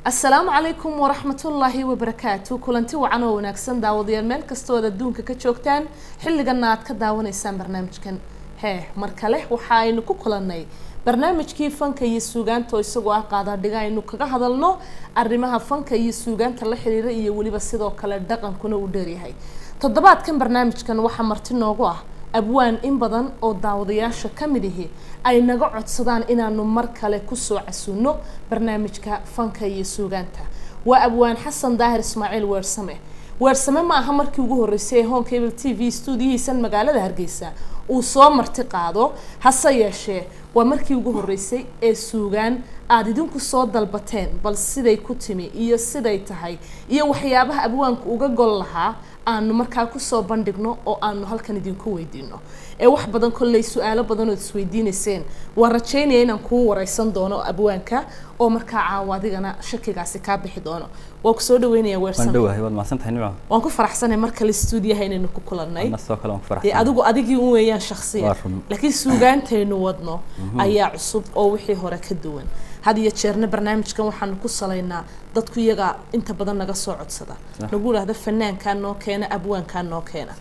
Asalaamu calaykum waraxmatullaahi wabarakaatu. Kulanti wacan oo wanaagsan, daawadayaal, meel kastoo aad adduunka ka joogtaan, xilligana aad ka daawanaysaan barnaamijkan. Hee, mar kale waxa aynu ku kulannay barnaamijkii fanka iyo suugaanta, oo isagoo ah qaadaadhiga aynu kaga hadalno arrimaha fanka iyo suugaanta la xiriira iyo weliba sidoo kale dhaqankuna uu dheeryahay. Toddobaadkan barnaamijkan waxaa marti noogu ah abwaan in badan oo daawadayaasha ka mid ihi ay naga codsadaan inaanu mar kale kusoo casuuno barnaamijka fanka iyo suugaanta. Waa abwaan Xasan Daahir Ismaaciil Weersame. Weersame ma aha markii ugu horreysay ee Horn Cable TV stuudiyihiisan magaalada Hargeysa uu soo marti qaado, hase yeeshee waa markii ugu horreysay ee suugaan aada idinku soo dalbateen. Bal siday ku timi iyo siday tahay iyo waxyaabaha abwaanku uga gol lahaa aanu markaa kusoo bandhigno oo aanu halkan idinku weydiino. Ee wax badan kolley su-aalo badan ood isweydiinayseen waan rajaynaya inaan kuu wareysan doono abwaanka, oo markaa caawa adigana shakigaasi kaa bixi doono. Waa kusoo dhaweynaya, waan Weersame. Dhowahay, waad mahadsantahay, Nimco. Waan ku faraxsanay mar kale stuudiyaha inaynu ku kulannay. Anna sidoo kale waan ku Dee faraxsanahay. adigu adigii un weeyaan shaksiya, Waa run. laakiin suugaantaynu wadno ayaa cusub oo wixii hore ka duwan. Had iyo jeerna barnaamijkan waxaanu ku salaynaa dadku iyaga inta badan naga soo codsada, nagu idhaahda fanaankaa noo keena, abwaankaa noo keena.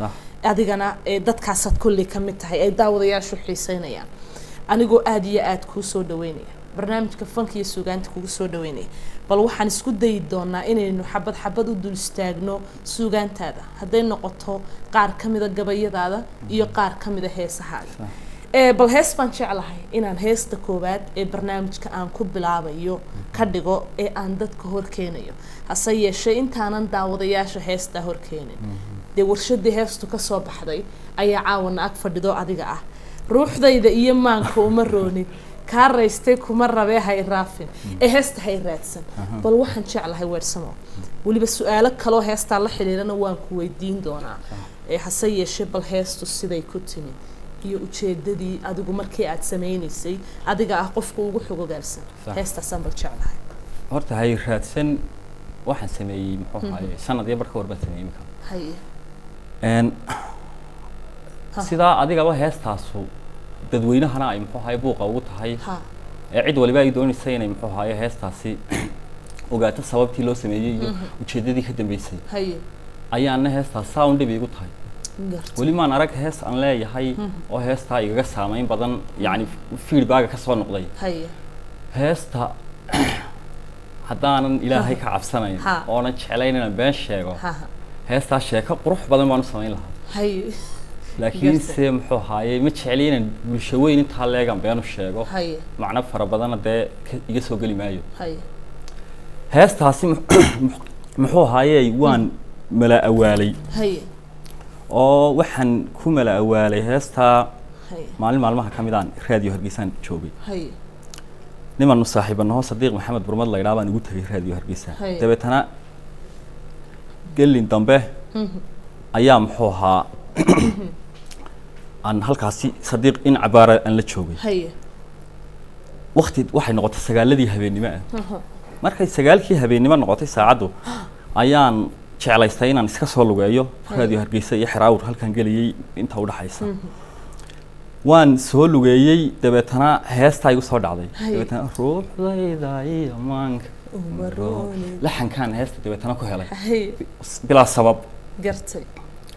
Adigana ee dadkaasaad kolley ka mid tahay ay daawadayaashu xiiseynayaan. Anigoo aada iyo aada kuu soo dhaweynaya barnaamijka fanka iyo suugaanta kugu soo dhaweynaya, bal waxaan isku dayi doonaa inaynu xabad xabad u dul istaagno suugaantaada, hadday noqoto qaar ka mida gabayadaada iyo qaar ka mida heesahaaga. Ee bal hees baan jeclahay inaan heesta koowaad ee barnaamijka aan ku bilaabayo ka dhigo ee aan dadka hor keenayo. Hase yeeshee intaanan daawadayaasha heestaa hor keenin, dee warshadii heestu ka soo baxday ayaa caawana ag fadhido adiga ah. Ruuxdayda iyo maanka uma roonid, kaa raystay kuma rabee, hay raafin, ee heesta hay raadsan. Bal waxaan jeclahay, Weersamo, weliba su-aalo kaloo heestaa la xiriirana waan ku weydiin doonaa, ee hase yeeshee bal heestu siday ku timid iyo ujeedadii adigu markii aad sameynaysay, adiga ah qofka ugu xogogaalsan, heestaasaan bal jeclahay. Horta hay raadsan waxaan sameeyey, muxuu ahaye, sanad iyo barka hor baan sameeyey imika. Haye. Sidaa adigaba heestaasu dadweynahana ay, muxuu ahaye, buuqa ugu tahay ee cid waliba ay doonaysa inay, muxuu ahaye, heestaasi ogaato sababtii loo sameeyey iyo ujeedadii ka dambeysay, ayaana heestaas saa un dhib iigu tahay. Weli maan arag hees aan leeyahay oo heestaa igaga saameyn badan, yacni feedbacka ka soo noqday. Heesta haddaanan Ilaahay ka cabsanayn oonan jeclayn inaan been sheego, heestaa sheeko qurux badan baan u samayn lahaa, laakiin se, muxuu ahaaye, ma jecli inaan bulsho weyn intaa leegan been u sheego. Macno fara badanna dee iga soo geli maayo. Heestaasi muxuu ahaaye, waan mala awaalay oo waxaan ku mala awaalay heestaa maalin maalmaha ka mid aan Raadiyo Hargeysaan joogay. Nimaanu saaxiibanaho, Sadiiq Maxamed Burmad la idhaha, baan ugu tegay Raadiyo Hargeysa. Dabeetana gelin dambe ayaa, muxuu ahaa, aan halkaasi Sadiiq in cabaara aan la joogay. Wakti waxay noqotay 9-ladii habeennimo ah. Markay 9-kii habeennimo noqotay saacaddu, ayaan jeclaystay inaan iska soo lugeeyo Raadiyo Hargeysa iyo Xeraawr halkaan geliyey inta udhaxaysa. Waan soo lugeeyey, dabeetana heestaa igu soo dhacday. Dabeetana ruuxdayda iyo maanka uma roonid. Laxankaan heesta dabeetana ku helay bilaa sabab,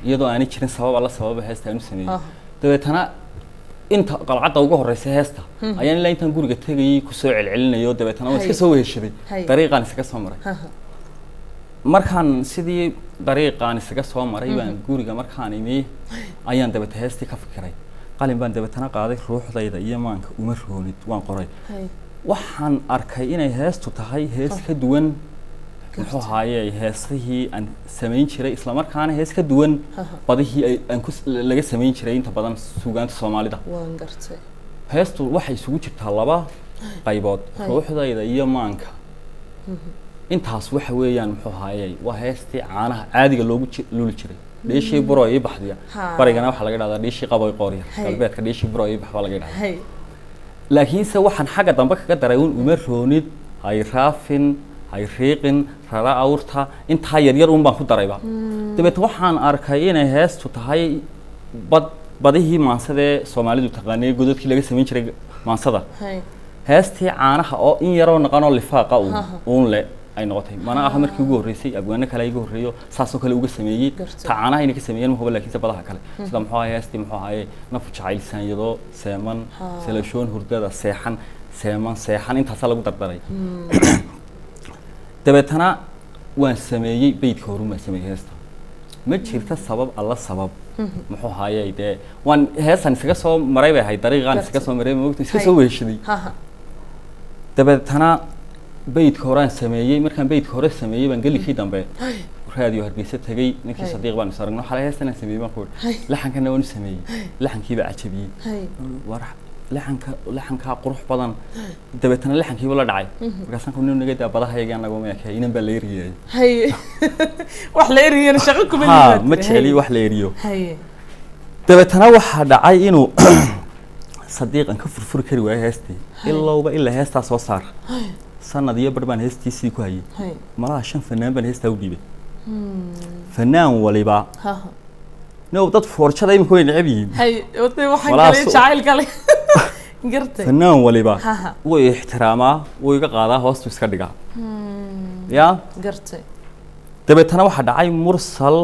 iyadoo aanay jirin sabab alla sababa heesta aan u sameeyey. Dabeetana inta qalcadda ugu horeysa heesta ayaan ilaa intaan guriga tegayay kusoo celcelinayo. Dabeetana waan iska soo weheshaday, dariiqaan isaga soo maray. Markaan sidii dariiqaan isaga soo maray baan guriga markaan imi ayaan dabeeta heestii ka fikiray. Qalin baan dabeetana qaaday, ruuxdayda iyo maanka uma roonid waan qoray. Waxaan arkay inay heestu tahay hees ka duwan, muxuu ahaaye, heesihii aan samayn jiray, islamarkaana hees ka duwan badihii aan ku laga samayn jiray inta badan suugaanta Soomaalida. Waan gartay. Heestu waxay isugu jirtaa laba qaybood. Ruuxdayda iyo maanka intaas waxa weeyaan, muxuu ahaaye, waa heestii caanaha caadiga loogu luli jiray, dhiishii buro ii baxdiya. Barigana waxaa laga dhahdaa dhiishii qaboy qoorya. Galbeedka dhiishii buro ii bax baa laga dhahdaa. Laakiinse waxaan xagga dambe kaga daray un uma roonid, hay raafin, hay riiqin, rara awrta, intaa yaryar un baan ku darayba. Dabeet waxaan arkay inay heestu tahay bad badihii maansadee Soomaalidu taqaanay, godadkii laga samayn jiray maansada, heestii caanaha oo in yaroo naqanoo lifaaqa uun uun le. ay noqotay. Mana aha markii ugu horreysay, abwaano kale igu horreeyo saasoo kale uga sameeyey. Gartay. Tacaanaha inay ka sameeyeen ma hubo, laakiinse badaha kale sida muxuu ahaye heestii muxuu ahaye nafu jacayl saanyado seeman salashoon hurdada seexan seeman seexan intaasaa lagu dardaray. Dabeetana waan sameeyey beydka horun baan sameeyey heesta. Ma jirta sabab alla sabab muxuu ahaayey dee waan heestan iskaga soo maray bay ahayd, dariiqaan iskaga soo maray maogta iska soo weheshaday. Dabeetana beydka horaan sameeyey. Markaan beydka hore sameeyey baan gelikii dambe raadiyo Hargeysa tegey. Ninkii Sadiiq baan is aragno, xalay heestan aan sameeyey baan ku idhi, laxankana waan u sameeyey, laxankii baa cajabiyey. War laxanka laxankaa qurux badan. Dabeetana laxankiibu la dhacay. Markaasaan ku nin naga daa badahayaga anagoo ma ekay inan baa la eriyay. Wax la eriyana shaqo kuma ha yimaad ma tiri. Jeceli wax la eriyo. Dabeetana waxaa dhacay inuu Sadiiqan ka furfuri kari waayey heestii, ilowba ilaa heestaa soo saar. Sanad iyo bar baan heestii sidii ku hayay. Malaha 5 fanaan baan heestaa u dhiibay, fanaan waliba no dad foorjada imika way neceb yihiin. Waday waxaan Walaa kale jacayl kale gartay. Fanaan waliba Ha. wuu ixtiraamaa, wuu iga qaadaa, hoostu iska dhigaa ya. Gartay. Dabeetana waxaa dhacay Mursal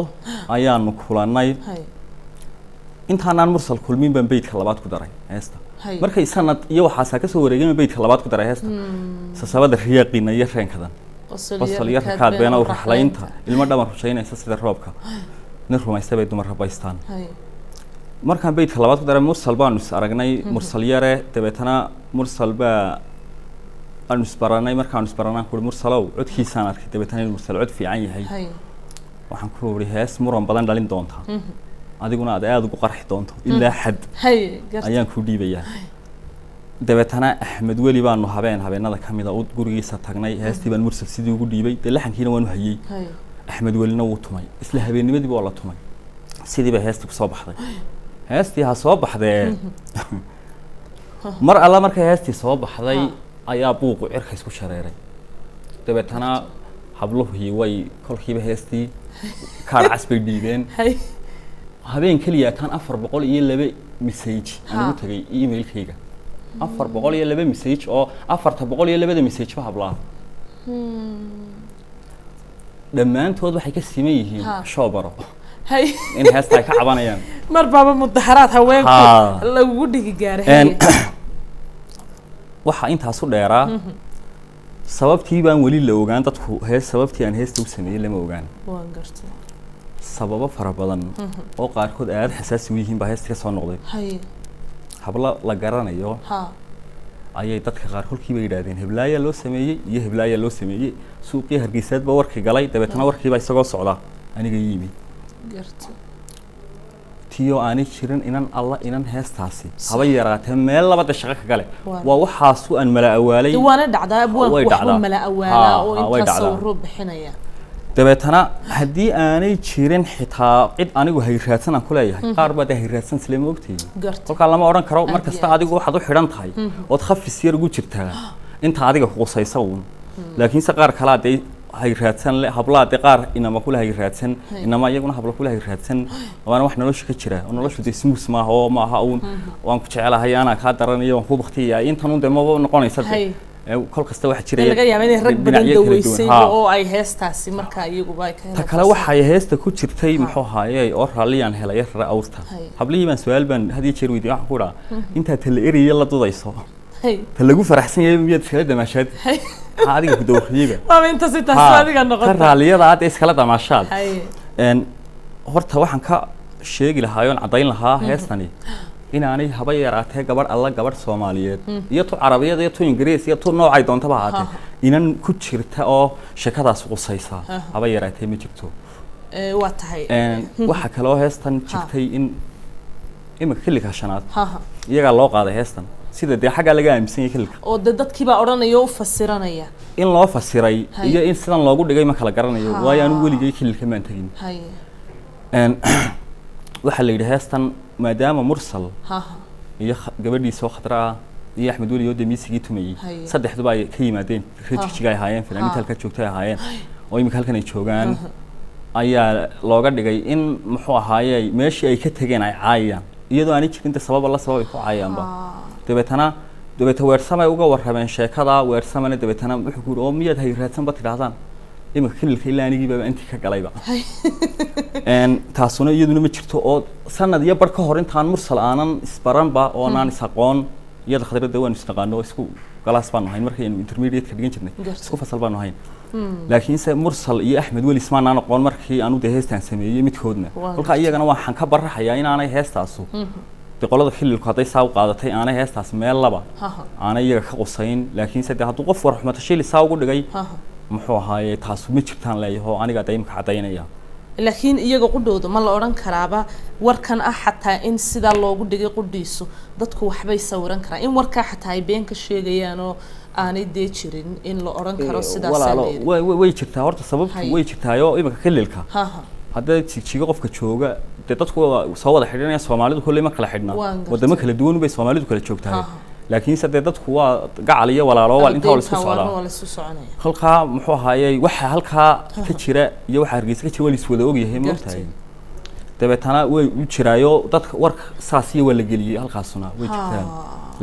ayaanu kulannay. Intaanaan Mursal kulmin baan beydka labaad ku daray heesta. Markay sanad iyo waxaasaa kasoo wareegay baan beydka labaad ku daray heesta, sasabada riyaaqina iyo reenkadan qosol iyo rakaad beena u raxlaynta ilmo dhaban rushaynaysa sida roobka nin rumaysta bay dumar rabaystaan. Markaan beydka labaad ku daray Mursal baanu is aragnay, Mursal yare. Dabeetana Mursal baa aanu isbaranay. Markaanu isbaranaan ku uri Mursalow, codkiisaan arkay dabeetana in Mursal cod fiican yahay. Waxaan ku uri hees muran badan dhalin doonta, adiguna aad aada ugu qarxi doonto ilaa xad Gartay. ayaan ku dhiibayaa. Dabeetana Axmed Weli baanu habeen habeenada ka mida u gurigiisa tagnay. Heestii baan Mursal sidii ugu dhiibay, dee laxankiina waanu hayey. Axmed Welina wuu tumay, isla habeennimadiiba waa la tumay, sidii bay heestii kusoo baxday. Heestii ha soo baxdee, mar alla markay heestii soo baxday ayaa buuqu cirka isku shareeray. Dabeetana habluhii way kolkiiba heestii kaar cas bay dhiibeen. Habeen keliya taan 402 message aan ugu tagay emailkayga, 402 message oo 402-da message ba hablaa dhammaantood waxay ka siman yihiin shoobaro in heesta ay ka cabanayaan. Mar baaba mudaharaad haweenku lagugu dhigi gaaray. Waxaa intaasu dheeraa sababtii baan weli la ogaan dadku hees, sababtii aan heesta u sameeyey lama ogaan. Waan gartay. Sababo fara badan oo qaarkood aada xasaasi u yihiin baa heesta ka soo noqday. Hablo la garanayo ayay dadka qaar kolkiiba yidhaahdeen heblaayaa loo sameeyey iyo heblaayaa loo sameeyey. Suuqii Hargeysaad baa warkii galay. Dabeetana warkiiba isagoo socda aniga yimi. Gartay. Tiyoo aanay jirin inan alla inan heestaasi haba yaraatee meel labada shaqo ka gale. Waa waxaasu aan mala awaalay. Dee waana dhacdaa, abwaanku Way waxbuu dhacdaa. mala awaalaa oo Way intaa dhacdaa. sawiruu bixinaya. Dabeetana haddii aanay jirin xitaa cid anigu hayraadsan aan ku leeyahay, qaar baa dee hayraadsan isle ma ogtihi. Kolkaa lama odhan karo mar Aad kasta iyo aad. adigu waxaad u xidhan tahay ood khafis yar ugu jirtaa inta adiga kuqusaysa uun, laakiinse qaar kalaa dee hayraadsan le, hablaa dee qaar inama kule hayraadsan, inama iyaguna habla kule hayraadsan. Waana wax nolosha ka jira oo noloshu dee smooth maaha oo maaha uun waan ku jecelahay anaa kaa daranayo waan ku baktiyaya intan un dee maba noqonaysa dee. Kol kasta waxaa Dee jiraya laga yaaba inay rag badan dhinacyo kala duwan. daweysay oo ay heestaasi markaa iyaguba ay ka Ta heleen kale fursad. Waxay heesta ku jirtay muxuu ahaayey oo raalliyaan helay rara awrta. Hablihii baan su-aal baan had iyo jeer weydiiyey, waxaan ku idhaa intaad tala eraya la dudayso ta lagu faraxsan yahay miyaad iskala damaashaad? Maxaa adiga ku dawriyeyba? Waaba intaas intaas adiga Ta noqota. raalliyada aad iskala damaashaad. Horta waxaan ka sheegi lahaa oon caddayn lahaa heestani inaanay haba yaraatee gabadh alla gabadh Soomaaliyeed iyo tu Carabiyad iyo tu Ingiriis iyo tu noocay doontaba ahaatee inan ku jirta oo sheekadaas qusaysa haba yaraatee ma jirto. Waa tahay. Waxaa kaloo heestan jirtay in iminka xilliga shanaad ha ha iyagaa loo qaaday heestan, sida dee xaggaa laga aaminsan yahay xilliga. Oo dee dadkii baa odhanaya oo u fasiranaya. In loo fasiray iyo in sidan loogu dhigay ma kala garanayo, waayo anigu weligay xililka maan tegin. Waxaa la yidhi heestan maadaama Mursal ha ha iyo gabadhiisa oo Khadra ah iyo Axmed Weli oo dee miisigii tumayey saddexduba ay ka yimaadeen reer Jigjiga ay ahaayeen, fanaaniinta halkaa joogtay ay ahaayeen oo iminka halkan ay joogaan, ayaa looga dhigay in muxuu ahaaye meeshii ay ka tegeen ay caayayaan, iyadoo aanay jirin de sababa la sabab ay ku caayaanba. Dabeetana Weersamay uga warrameen sheekada. Weersamana dabeetana wuxuu ku yidhi oo miyaad hayraadsanba tidhaahdaan. Iminka kililka ilaa anigii baaba intii ka galayba. Taasuna iyaduna ma jirto oo sanad iyo bar ka hor intaan Mursal aanan isbaranba oo aanan isaqoon, iyada Khadradda waanu isnaqaano, isku galaas baanu ahayn markaynu intermediate ka dhigan jirnay, isku fasal baanu ahayn. Laakiinse Mursal iyo Axmed weli ismaanaan aqoon markii aanu dee heestaan sameeyey midkoodna. Kolkaa iyagana waxaan ka baraxayaa inaanay heestaasu dee qolada kililku hadday saa u qaadatay aanay heestaas meel laba aanay iyaga ka qusayn. Laakiinse dee hadduu qof warxumatashiili saa ugu dhigay, muxuu ahaaye, taasu ma jirtaan leeyaho, aniga dee imika caddaynaya. Laakiin iyaga qudhooda ma la odhan karaaba warkan ah xataa in sidaa loogu dhigay qudhiisu dadku waxbay sawiran karaan, in warkaa xataa ay been ka sheegayaan oo aanay dee jirin in la odhan karo sidaas? Walaalo, way jirtaa horta sababtu, way jirtaayoo iminka kililka haddii Jigjigo qofka jooga dee dadku soo wada xidhinaya. Soomaalidu kolley ma kala xidhna, wadamo kala duwan bay Soomaalidu kala joogtahay, laakiinse dee dadku waa gacal iyo walaalo, waa intaa waa la isku socdaa. Halkaa muxuu ahaayey waxa halkaa ka jira iyo waxa Hargeysa ka jira waa la iswada ogyahay, ma ogtahay? Dabeetana way u jiraayo dadka warka saasiya waa la geliyey, halkaasuna way jirtaan,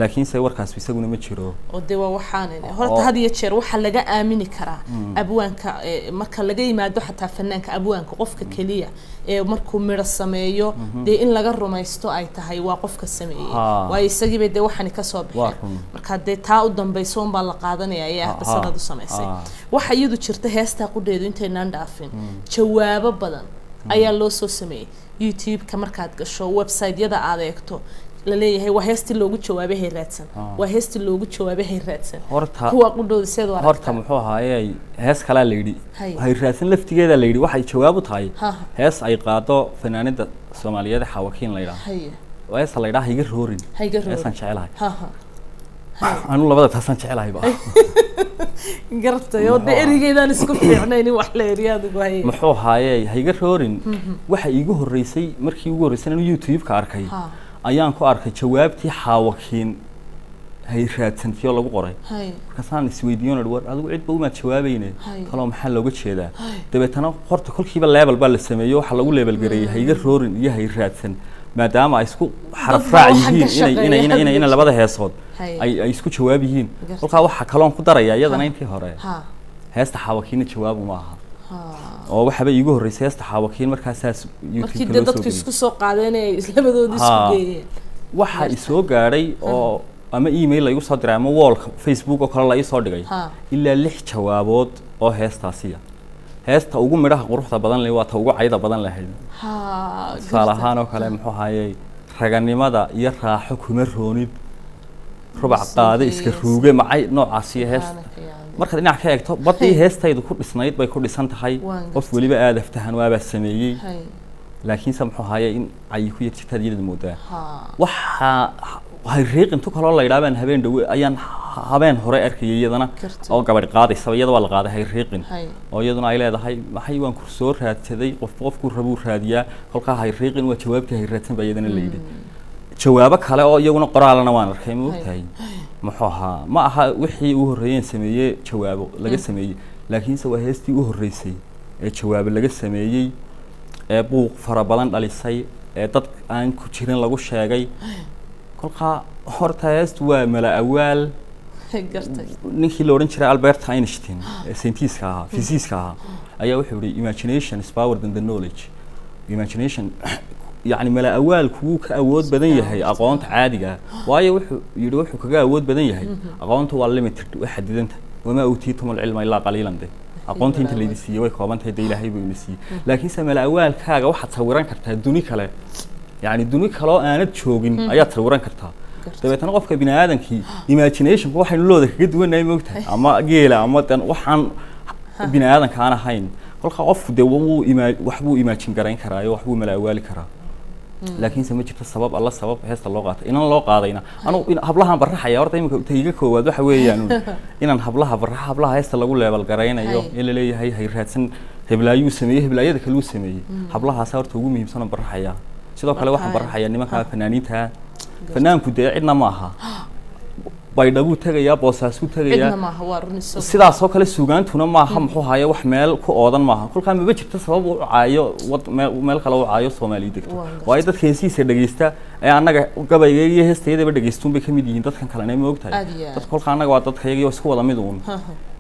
laakiinse warkaas isaguna ma jiro. Oo dee waa waxaan horta had iyo jeer waxaa laga aamini karaa abwaanka, marka laga yimaado xataa fanaanka, abwaanka qofka keliya ee markuu midho sameeyo dee in laga rumaysto ay tahay waa qofka sameeyey, waayo isagiibay dee waxani kasoo baxeen. Marka dee taa u dambayso unbaa la qaadanaya ee ah qisadaad u samaysay. Waxa iyadu jirta heestaa qudheedu intaynaan dhaafin jawaabo badan ayaa loo soo sameeyey. YouTube-ka markaad gasho, website-yada aad eegto, laleeyahay waa heestii loogu jawaabay hay raadsan, waa heestii loogu jawaabay hay raadsan. Horta kuwa qudhooda seed u horta muxuu ahaayey hees kalaa la yidhi hay raadsan laftigeeda la yidhi waxay jawaab u tahay hees ay qaado fanaanada Soomaaliyeed Xawakiin la yidhaha, waa heesa la yidhaha Hayga Roorin, heesaan jecelahay anu, labada taasaan jecelahayba. Gartay, oo dee erigeydaan isku fiicnayn in wax la eriyo adigu haye. Muxuu ahaayey Hayga Roorin waxa iigu horreysay markii ugu horreysay anu YouTube-ka arkay ayaan ku arkay jawaabtii Xaawakiin hay raadsantiyo lagu qoray. Markaasaan isweydiiyo, war adigu cidba umaad jawaabayne, taloo maxaa looga jeedaa? Dabeetana horta kolkiiba level baa la sameeyey, waxaa lagu level gareeyey Hayga Roorin iyo hay raadsan maadaama ay isku xaraf raac yihiin, inay inay inay inay labada heesood ay isku jawaab yihiin. Kolkaa waxaa kaloon ku darayaa iyadana intii hore heesta Xaawakiinna jawaabu ma aha, oo waxaba iigu horreysay heesta Xaawakiin markaasaas markii dee dadku isku soo qaadeen ee labadoodii isku geeyeen. Waxa isoo gaadhay oo ama email la igu soo diray ama wallka Facebook oo kale la ii soo dhigay ilaa 6 jawaabood oo heestaasiya. Heesta ugu midhaha quruxda badan leh waa ta ugu cayda badan lahayd. Tusaale ahaan oo kale muxuu ahaayey raganimada iyo raaxo kuma roonid, rubac qaade iska ruuge macay noocaasiyo heesta. Markaad dhinac ka eegto baddii heestaydu ku dhisnayd bay ku dhisan tahay, qof weliba aada aftahan waabaa sameeyey, laakiinse muxuu ahaayey in cayi ku yar jirtaad iyada moodaa. Waxaa hayriiqintu kaloo la yidhaha baan habeen dhowe ayaan habeen hore arkayay iyadana oo gabadh qaadaysaba, iyada waa la qaaday hayriiqin, oo iyaduna ay leedahay maxay waan kur soo raadsaday, qof qofkuu rabuu raadiyaa, kolkaa hayriiqin waa jawaabtii hay raadsan baa iyadana la yidhi. Jawaabo kale oo iyaguna qoraalana waan arkay, ma ogtahay? Muxuu ahaa ma aha wixii uu horreeyeen sameeyey jawaabo laga sameeyey, laakiinse waa heestii u horreysay ee jawaabo laga sameeyey ee buuq fara badan dhalisay ee dad aan ku jirin lagu sheegay. Kolkaa horta heestu waa mala awaal. Ninkii la odhan jiray Albert Einstein ee scientist-ka ahaa, physicist-ka ahaa, ayaa wuxuu yihi imagination is power than the knowledge. Imagination yani mala awaalku wuu ka awood badan yahay aqoonta caadiga ah, waayo wuxuu yidhi wuxuu kaga awood badan yahay aqoonta waa limited, waa xadidanta, wamaa uutiitum alcilma ilaa qaliilan, de aqoonta inta laydi siiyey way kooban tahay, de Ilaahay buu ina siiyey. Laakiinse mala awaalkaaga waxaad sawiran kartaa duni kale, yani duni kale oo aanad joogin ayaad sawiran kartaa. Dabeetana qofka bini aadamkii imaginationku waxaynu looda kaga duwanahay, ma ogtahay, ama geela ama dan waxaan bini aadanka aan ahayn. Kolka qofku dee wuu ima waxbuu imagine garayn karaayo, waxbuu mala awaali karaa, laakiinse ma jirto sabab alla sabab heesta loo qaatay inan loo qaadayna. Anu hablahan baraxaya horta iminka tayga koowaad waxa weeyaan inaan hablaha baraxa, hablaha heesta lagu leebal garaynayo ee laleeyahay hay raadsan heblaayuu sameeyey, heblaayada kaluu sameeyey, hablahaasa horta ugu muhiimsan oo baraxaya. Sidoo kale waxaan baraxayaa nimanka fanaaniinta. Fanaanku dee cidna ma aha. Baydhabuu tegayaa, Boosaasuu tegayaa. Cidna maaha, waa run isagu. Sidaasoo kale suugaantuna maaha, muxuu haaye, wax meel ku oodan maaha. Kolkaa maba jirto sabab u caayo wad meel kale u caayo Soomaaliya degto. Waan gartay. Waayo dadka heesihiisa dhegeysta ee annaga gabayga iyo heestayadaba dhegeystuun bay ka mid yihiin dadkan kalena, ma ogtahay? Aad iyo aad. Dadka kolka annaga waa dadka oo isku wada mid uun.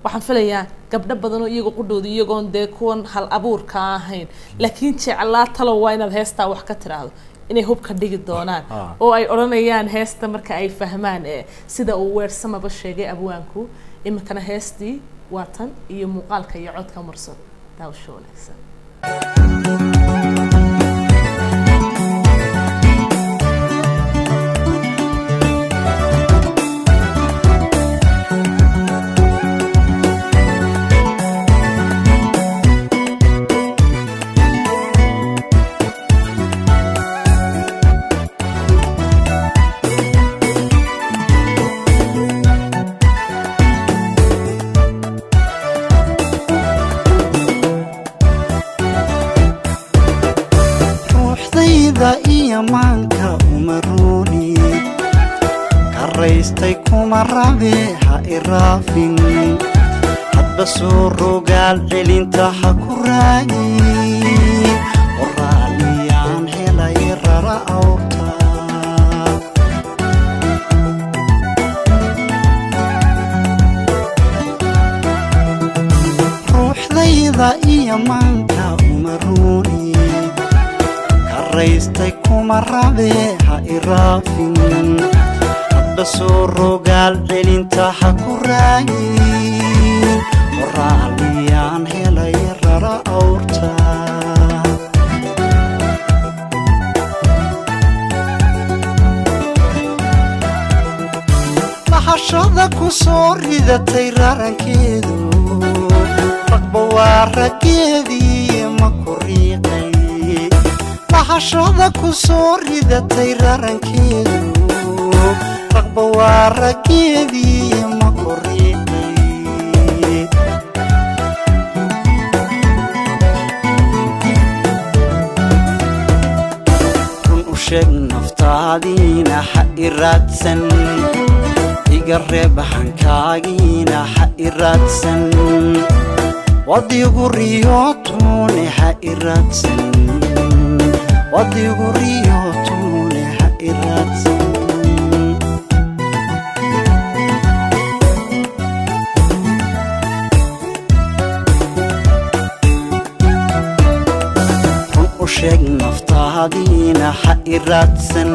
Waxaan filayaa gabdho badan oo iyaga qudhooda iyagoon dee kuwan hal abuurka ahayn laakiin jeclaa talow waa inaad heestaa wax ka tiraahdo inay hubka dhigi doonaan oo ay odhanayaan heesta marka ay fahmaan ee sida uu Weersamaba sheegay abwaanku. Iminkana heestii waa tan iyo muuqaalka iyo codka Mursal. Daawasho wanaagsan. Ruuxdayda iyo maanka uma ruuni karaystay, kuma rabe, ha iraafin. Hadba soo rogaal celinta ha ku raagin, qoraaliyaan helay rara awrta. Ruuxdayda iyo maanka uma ruuni karaystay, kuma rabe, ha iraafin. Hadba soo rogaal celinta ha ku raagin, qoraaliyaan helay rara awrta. Lahashada ku soo ridatay rarankeedu ragba waa raggeedii, ma ku riiqay? Lahashada ku soo ridatay rarankeedu ragba waa raggeedii, ma ku riiqay? Run u sheeg naftaadiina ha iraadsan, iga reeb hankaagiina ha iraadsan. Wadigu riyootuune ha iraadsan, wadigu riyootuune ha iraadsan. Run u sheeg naftaadiina ha iraadsan,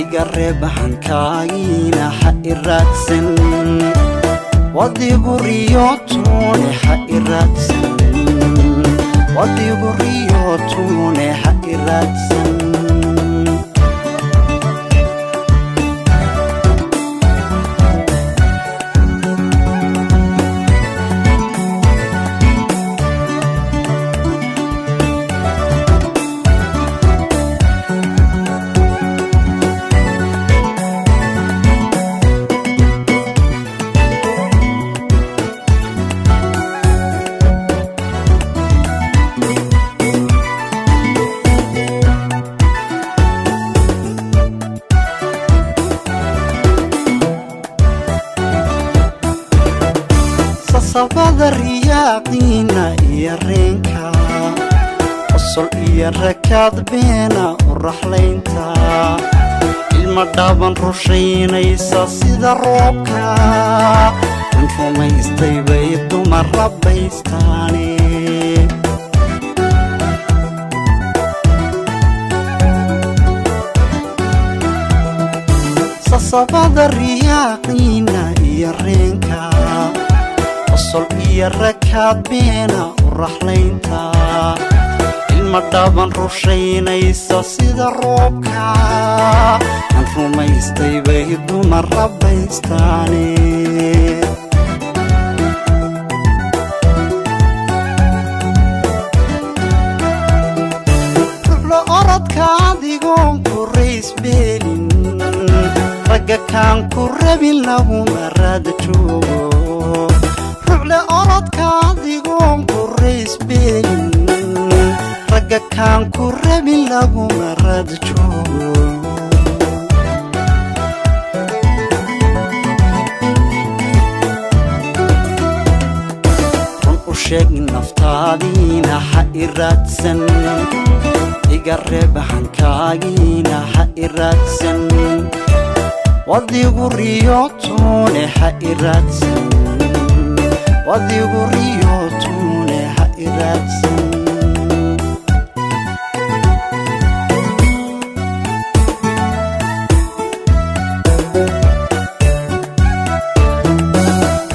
iga reeb hankaagiina ha iraadsan. Wadigu riyootuune ha iraadsan, wadigu riyootuune ha iraadsan. Sasabada riyaaqiina iyo reenka, qosol iyo rakaad beena u raxlaynta, ilma dhaaban rushaynaysa sida roobka, in rumaystay bay dumar rabbaystaane. Sasabada riyaaqiina iyo reenka, qosol iyo rakaad beena u raxlaynta, ilma dhaaban rushaynaysa sida roobka, an rumaystay bay dumar rabbaystaane. Ruxlo orodka adigoon ku raysbeelin, ragga kaan ku rabin laguma raada joogo. Ruxle orodka adigoon ku raysbeelin, ragga kaan ku rabin laguma raada joogo. U sheeg naftaadiina ha i raadsan, iga reeb hankaagiina ha i raadsan, wadigu riyootuune ha i raadsan, wadigu riyootuune ha i raadsan.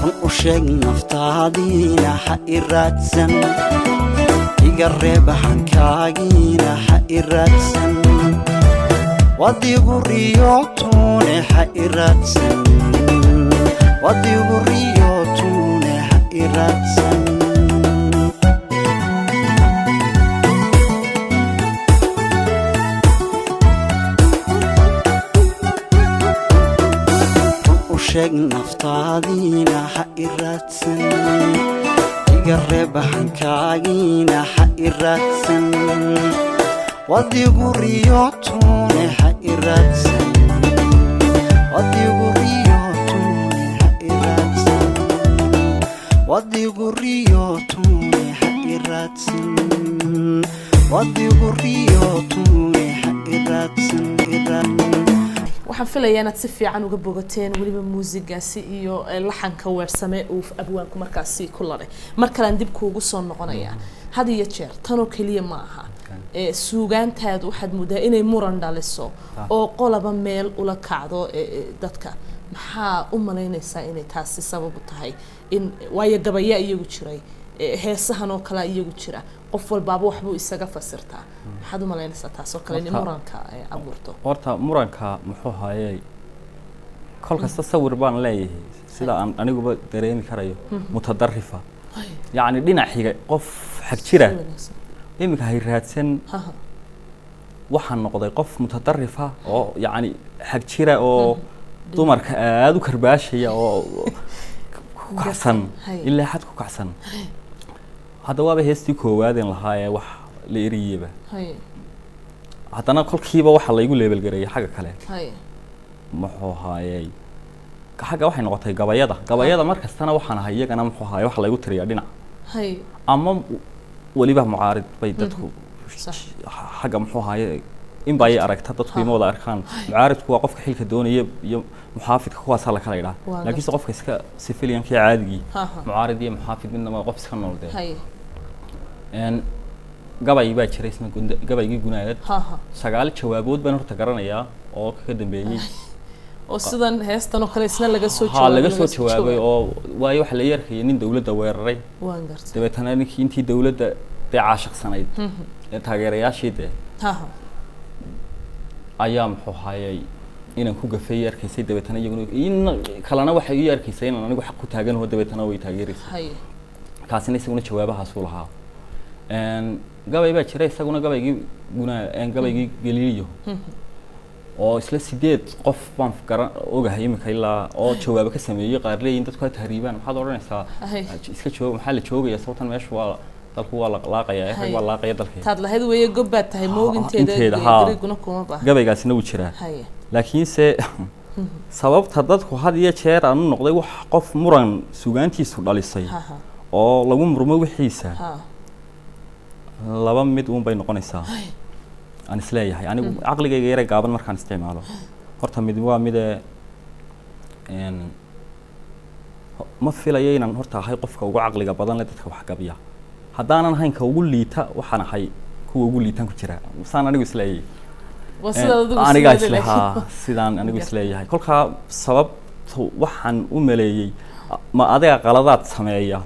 Run u sheeg naftaadiina ha i raadsan, iga reeb hankaagiina ha i raadsan, wadigu riyootuune ha i raadsan, wadigu riyootuune ha i raadsan. Run u sheeg naftaadiina ha i raadsan, iga reeb hankaagiina ha i raadsan, wadigu riyootuune ha i raadsan, wadigu riyootuune ha i raadsan, wadigu riyootuune ha i raadsan, wadigu riyootuune ha i raadsan i raadsan. Waxaan filayaa inaad si fiican uga bogateen weliba muusigaasi iyo laxanka weersame uu abwaanku markaasi ku ladhay. Mar kalean dib kuugu soo noqonayaa. Had iyo jeer tanoo keliya ma aha, suugaantaadu waxaad moodaa inay muran dhaliso oo qolaba meel ula kacdo. Dadka maxaa u malaynaysaa inay taasi sababu tahay? In waayo gabaya iyagu jiray, heesahan oo kalea iyagu jira, qof walbaaba waxbuu isaga fasirtaa. Maxaad u malaynaysaa taas oo kale inay muranka abuurto? Horta muranka muxuu haayey, kol kasta sawir baan leeyahay sida aan aniguba dareemi karayo mutadarifa, yacni dhinac xiga qof xag jira. Si wanaagsan. Iminka hay raadsan. Waxaan noqday qof mutadarifa oo yacni xag jira oo dumarka aada u karbaashaya oo ku kacsan ilaa xad ku kacsan. Hadda waaba heestii koowaadeen lahaa ee wax la eriyeyba. Haddana kolkiiba waxaa laygu leebelgareeyay xagga kale. Muxuu haayey, xagga waxay noqotay gabayada. Gabayada mar kastana waxaan ahay iyagana, muxuu haayey, waxa laygu tiriyaa dhinac ama weliba mucaarid bay dadku xagga, muxuu ahaye, in bay aragta dadku ima wada arkaan. Mucaaridku waa qofka xilka doonaya iyo muxaafidka, kuwaasaa la kala idhaa. Laakiinse qofka iska civiliankii caadigii mucaarid iyo muxaafid midnaba, qof iska nool dee. Gabay baa jiray isna, gabaygii gunaanad. 9 jawaabood baan horta garanayaa oo ka dambeeyey. Oo sidan heestan oo kale isna laga soo ha jawaabay? Laga soo jawaabay oo waayo waxaa la yeerkaya nin dawladda weeraray. Waan gartay. Dabeetana ninkii intii dawladda dee caashiqsanayd ee taageerayaashii dee ayaa, muxuu hayay, inaan ku gafay arkaysay. Dabeetana iyaguna in kalena waxay ii arkaysay inaan anigu xaq ku taaganaho, dabeetana way taageeraysay. Kaasina isaguna jawaabahaasuu lahaa. Gabay baa jira isaguna, gabaygii gunaa, gabaygii Galiiliyo, oo isla 8 qof baan garan ogahay iminka ilaa oo jawaabo ka sameeyey. Qaar leeyihin dadku ha tahriibaan, maxaad odhanaysaa, iska joog, maxaa la joogaya, sababtan meeshu waa dalku waa la laaqaya, rag waa laaqaya dalkii. Taad lahayd weeye, gob baad tahay mooginteeda. Inteeda, haa. Gariguna kuma baaha. Gabaygaasina wuu jiraa. Laakiinse sababta dadku had iyo jeer aan u noqday wax qof muran sugaantiisu dhalisay oo lagu murmo wixiisa, laba mid uun bay noqonaysaa aan isleeyahay anigu caqligayga yare gaaban markaan isticmaalo. Horta mid waa midee, ma filayo inaan horta ahay qofka ugu caqliga badan leh dadka wax gabiya. Haddaanan ahayn ka ugu liita, waxaan ahay kuwa ugu liitaan ku jira, saan anigu isleeyahay. Waa sidaad adigu anigaa isleedahay, islahaa laakiin sidaan anigu isleeyahay. Kolkaa sababtu waxaan u maleeyey, ma adiga qaladaad sameeya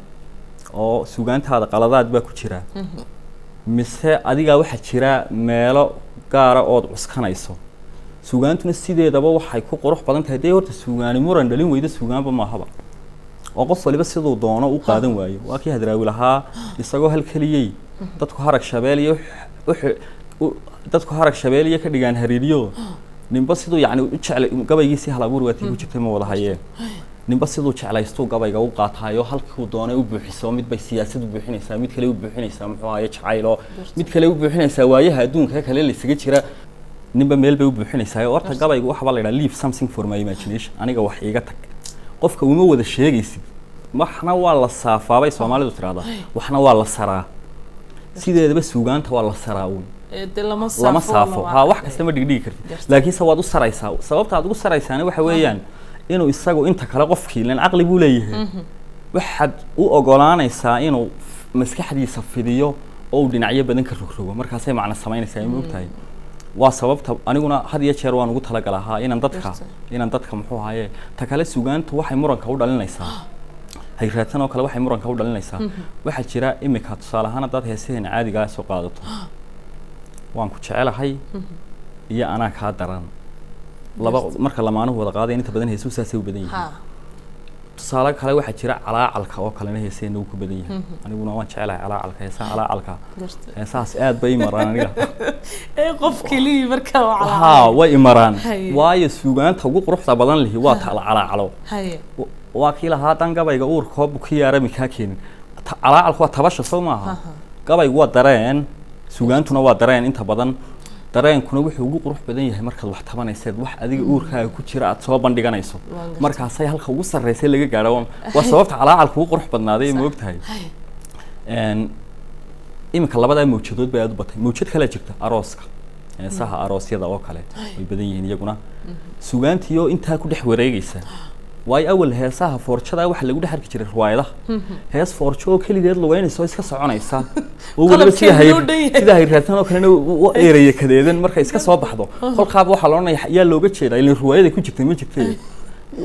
oo sugaantaada qaladaad baa ku jira, mise adigaa waxaa jira meelo gaara ood cuskanayso? Sugaantuna sideedaba waxay ku qurux badan tahay dee, horta sugaani muran dhalin weyda sugaanba maahaba, oo qof waliba siduu doono u qaadan waayo. Waa kii Hadraawi lahaa isagoo hal keliyey: dadku harag shabeeliyo dadku harag shabeeliyo ka dhigaan hariiriyo, ninba siduu yacni u jeclay. Gabaygiisii hal abuur waatii ku jirtay, ma wada hayee. Ninba siduu jeclaystuu gabayga u qaataayo, halkuu doonay u buuxiso. Mid bay siyaasad u buuxinaysaa, mid kale u buuxinaysaa, muxuu ahaye, jacaylo, mid kale u buuxinaysaa waayaha adduunka kale laysaga jira. Ninba meel bay u buuxinaysaa. Horta gabaygu waxaa la yidhaha "leave something for my imagination", aniga wax iiga tag. Qofka uma wada sheegaysid. Waxna waa la saafaabay Soomaalidu tiraahdaa, waxna waa la saraa. Sideedaba suugaanta waa la saraa uun, lama saafo. Ha, wax kasta ma dhigdhigi kartid, laakiinse waad u saraysaa. Sababta aad ugu saraysaana waxa weeyaan inuu isagu inta kale qofkii lan caqli buu leeyahay, waxaad u ogolaanaysaa inuu maskaxdiisa fidiyo oo uu dhinacyo badan ka rogrogo, markaasay macno samaynaysaa, ma ogtahay? Waa sababta aniguna had iyo jeer waan ugu talagalahaa inaan dadka muxuu ahaye. Ta kale, suugaantu waxay muranka u dhalinaysaa, hayraadsan oo kale waxay muranka u dhalinaysaa. Waxaa jira imika tusaale ahaan haddaad heesaheena caadigaa soo qaadato, waan ku jecelahay iyo anaa kaa daran, laba marka lamaanuhu wada qaadayan inta badan heesuhu saasay u badan yihiin. Tusaale kale waxaa jira calaacalka oo kalena heesaheena wuu ku badan yahay. Aniguna waan jecelahay calaacalka, heesaha calaacalka, heesahaas aad bay imaraan aniga. Qof keliya markaa ha way imaraan, waayo suugaanta ugu quruxda badan lihi waa ta la calaacalo. Waa kii lahaa dan gabayga uurkoo bukiyaarami kaa keenin. Calaacalku waa tabasha, soo maaha? Gabaygu waa dareen, suugaantuna waa dareen. Inta badan dareenkuna wuxuu ugu qurux badan yahay markaad wax tabanayseed, wax adiga uurkaaga ku jira aad soo bandhiganayso, markaasay halka ugu sarreysay laga gaadho. Waa sababta calaacalku ugu qurux badnaaday, ma ogtahay? Iminka labadaa mawjadood bay aad u batay. Mawjad kalea jirta, arooska, heesaha aroosyada oo kale way badan yihiin iyaguna, suugaantiyo intaa ku dhex wareegaysa. Waayo awal heesaha foorjada waxa lagu dhex arki jiray riwaayadaha, hees foorjo oo keligeed lugeynaysa oo iska soconaysa, oo weliba sida hayraadsan oo kalena u eeraya kadeedan markay iska soo baxdo. Kolkaaba waxaa la odhanaya yaa looga jeedaa, ilan riwaayada ku jirtay ma jirtay,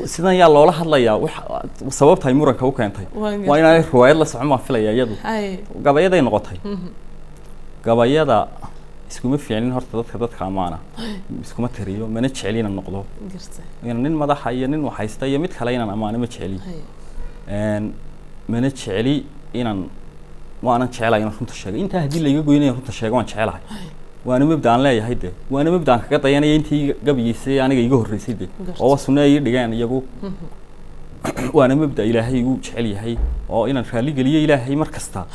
sidan yaa loola hadlayaa? Wax sababta ay muranka u keentay waa inaanay riwaayad la socon baan filaya. Iyadu gabayaday noqotay. Gabayada iskuma fiicnin horta, dadka amaana iskuma tiriyo, mana jecli inaan noqdo inaan nin madaxa iyo nin waxhaysta iyo mid kale inaan amaano ma jecli. Mana jecli inaan, waanan jecelahay inaan runta sheego. Intaa haddii laiga goynaya runta sheego waan jecelahay, waana mabda aan leeyahay de, waana mabda aan kaga dayanaya intii gabayeysay aniga iga horreysay de, oo waa sunne ay dhigeen iyagu. Waana mabda Ilaahay igu jecel yahay oo inaan raalli geliyo Ilaahay mar kasta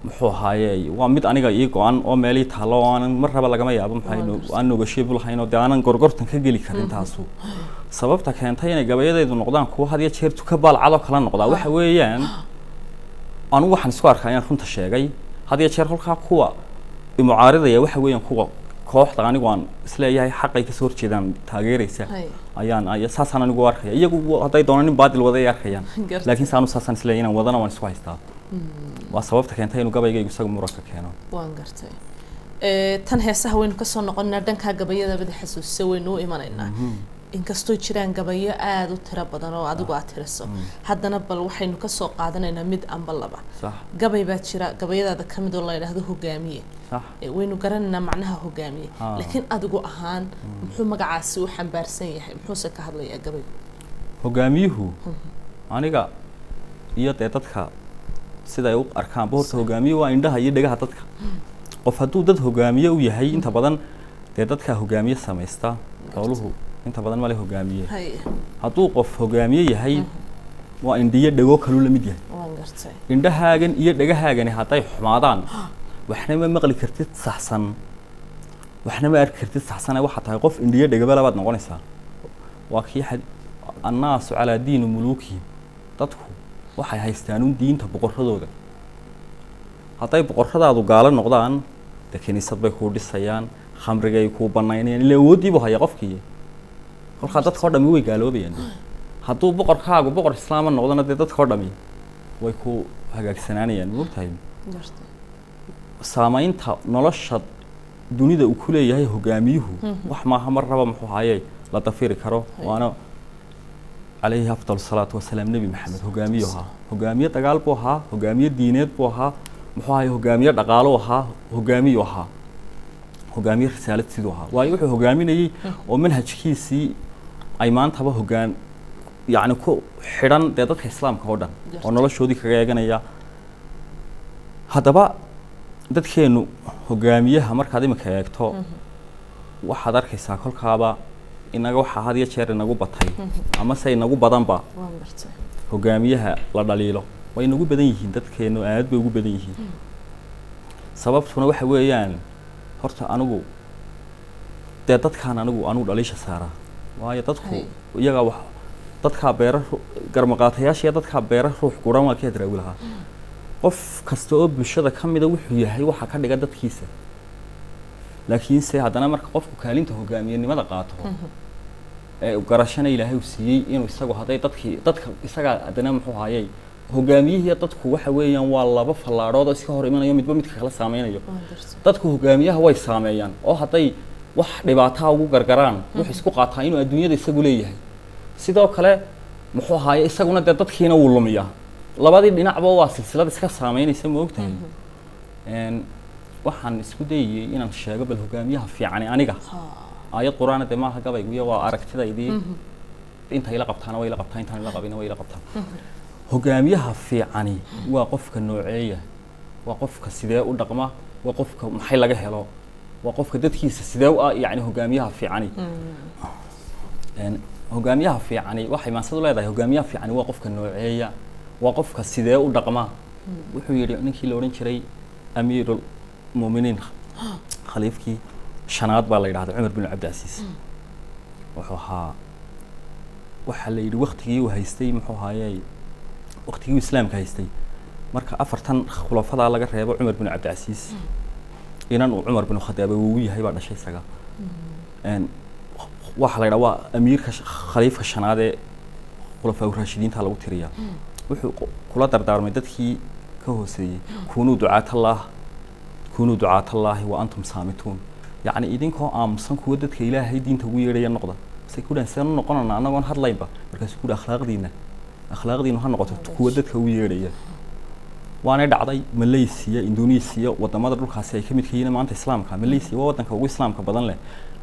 muxuu ahaaye, waa mid aniga ii go-an oo meelii taallo oo aanan mar raba lagama yaabo maxaa aan nogasheebu lahayn oo dee aanan gorgortan ka geli karin. Taasu sababta keentay inay gabayadaydu noqdaan kuwo had iyo jeer tuka baalcadoo kala noqdaa waxa weeyaan, anigu waxaan isku arkaa inaan runta sheegay had iyo jeer. Kolkaa kuwa imucaaridaya waxa weeyaan kuwa kooxda anigu aan isleeyahay xaqay kasoo horjeedaan taageeraysa ayaan saasaan anigu arkaya. Iyagu hadday doonaan nin baadil waday ay arkayaan, laakiin saanu saasaan isleeyahay inaan wadana waan isku haystaa. Waa sababta keentay inuu gabaygaygu isagu muranka keeno. Waan gartay. Tan heesaha waynu kasoo noqonaa, dhankaa gabayada bada xasuusisa waynu u imanaynaa. Inkastoo jiraan gabayo aada u tiro badan oo adigu aad tiriso, haddana bal waxaynu kasoo qaadanaynaa mid amba laba gabay baa jira gabayadaada kamid oo la yidhaahdo hogaamiye. Waynu garanaynaa macnaha hogaamiye, laakiin adigu ahaan muxuu magacaasi u xambaarsan yahay, muxuuse ka hadlayaa gabaygu? Hogaamiyuhu aniga iyo dee dadka sida ay u arkaan horta hogaamiye waa indhaha iyo dhegaha dadka. Qof hadduu dad hogaamiye u yahay inta badan dee dadka hogaamiye samaysta, howluhu inta badan male hogaamiye. Hadduu qof hogaamiye yahay waa indhiyo dhego kaluu la mid yahay. Indhahaagan iyo dhegahaagani hadday xumaadaan waxna ma maqli kartid saxsan, waxna ma arki kartid saxsane, waxaa tahay qof indhiyo dhegaba labaad noqonaysaa. Waa kii annaasu calaa diini muluukihim, dadku waxay haystaan un diinta boqorradooda. Hadday boqorradaadu gaalo noqdaan dee kiniisad bay kuu dhisayaan, khamrigay kuu banaynayaan, ilaa awoodii buu hayaa qofkii. Kolkaa dadka oo dhami way gaaloobayaan. Hadduu boqorkaagu boqor islaama noqdona dee dadka oo dhami way ku hagaagsanaanayaan, ma ogtahay? Saamaynta nolosha dunida uu ku leeyahay hogaamiyuhu wax maaha mar raba muxuu ahaaye la dafiri karo. Waana calayhi afdal salaatu wasalaam Nebi Maxamed hogaamiyu ahaa, hogaamiye dagaal buu ahaa, hogaamiye diineed buu ahaa, muxuu ahaye hogaamiye dhaqaalo ahaa, hogaamiyuu ahaa, hogaamiye risaalad siduu ahaa. Waayo wuxuu hogaaminayey oo manhajkiisii ay maantaba hogaan yacni ku xidhan dee dadka islaamka oo dhan oo noloshoodii kaga eeganaya. Haddaba dadkeenu hogaamiyaha markaad iminka eegto waxaad arkaysaa kolkaaba inaga waxaa had iyo jeer inagu batay ama se inagu badanba hogaamiyaha la dhaliilo. Way inagu badan yihiin dadkeenu, aad bay ugu badan yihiin. Sababtuna waxa weeyaan horta anigu dee dadkaan anigu dhaliisha saaraa, waayo dadku iyagaa wax Dadkaa beera garmaqaatayaasha iyo dadkaa beera ruux guran waa kii Hadraawi lahaa. Qof kasta oo bulshada ka mida wuxuu yahay waxaa ka dhiga dadkiisa, laakiinse haddana marka qofku kaalinta hogaamiyenimada qaato ee garashana Ilaahay uu siiyey inuu isagu hadday dadkii dadka isagaa haddana muxuu ahaayey hogaamiyihii dadku waxa weeyaan waa laba fallaadhood oo iska hor imanayo, midba midka kala saameynayo. Dadku hogaamiyaha way saameeyaan oo hadday wax dhibaataa ugu gargaraan wuxuu isku qaataa inuu adduunyada isagu leeyahay. Sidoo kale muxuu ahaaye isaguna dee dadkiina wuu lumiyaa. Labadii dhinacba waa silsilad iska saameynaysa, ma ogtahay? Waxaan isku dayayey inaan sheego bal hogaamiyaha fiicani aniga aayad qur-aana dee maaha gabayguyo, waa aragtidaydii. Inta ila qabtaana way ila qabtaa, intaan ila qabina way ila qabtaa. Hogaamiyaha fiicani waa qofka nooceeya, waa qofka sidee u dhaqma, waa qofka maxay laga helo, waa qofka dadkiisa sidee u ah. Yani hogaamiyaha fiicani, hogaamiyaha fiicani waxay maansadu leedahay, hogaamiyaha fiicani waa qofka nooceeya, waa qofka sidee u dhaqma. Wuxuu yidhi ninkii la odhan jiray amiirul muuminiin, khaliifkii shanaad baa la yidhahda, Cumar bin Cabdicasiis, wuxuu ahaa, waxaa la yidhi waktigii uu haystay muxuu ahaayey, waktigii uu islaamka haystay, marka afartan khulafadaa laga reebo Cumar bin Cabdicasiis, inan uu Cumar bin Khadaab uu yahay baa dhashay isaga. Waxaa la yidhaha waa amiirka khaliifka shanaad ee khulafaa raashidiinta lagu tiriyaa. Wuxuu kula dardaarmay dadkii ka hooseeyey: "Kunuu ducaatallaah, kunuu ducaatallaahi wa antum saamituun." Yacni idinkoo aamusan kuwa dadka Ilaahay diinta ugu yeedhaya noqda. Say ku dhahan, "Sideen u noqonana annagoon hadlaynba?" Markaasuu ku dhaha, "Akhlaaqdiina, akhlaaqdiinu ha noqoto kuwa dadka ugu yeedhaya." Waanay dhacday. Malaysia, Indonesia, wadamada dhulkaasi ay ka midka yihiin maanta islaamka, Malaysia waa wadanka ugu islaamka badan leh,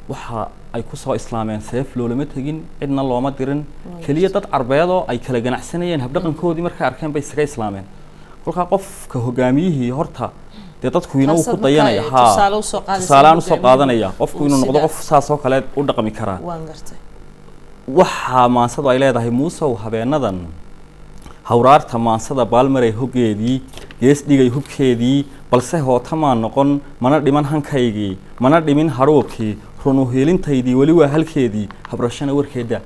waxa ay kusoo islaameen seef loolama tegin, cidna looma dirin, keliya dad carbeedoo ay kala ganacsanayeen habdhaqankoodii markay arkeen bay isaga islaameen. Kolkaa qofka hogaamiyihii horta dee dadkuina wuu ku dayanaya. Ha, tusaalaan usoo qaadanaya qofku inuu noqdo qof saas oo kale u dhaqmi karaa. Waxaa maansadu ay leedahay: Muusow habeenadan hawraarta maansada baalmaray hoggeedii, gees dhigay hubkeedii, balse hootamaa noqon, mana dhiman hankaygii, mana dhimin hadhuubkii, run uhiilintaydii weli waa halkeedii, habrashana warkeeda.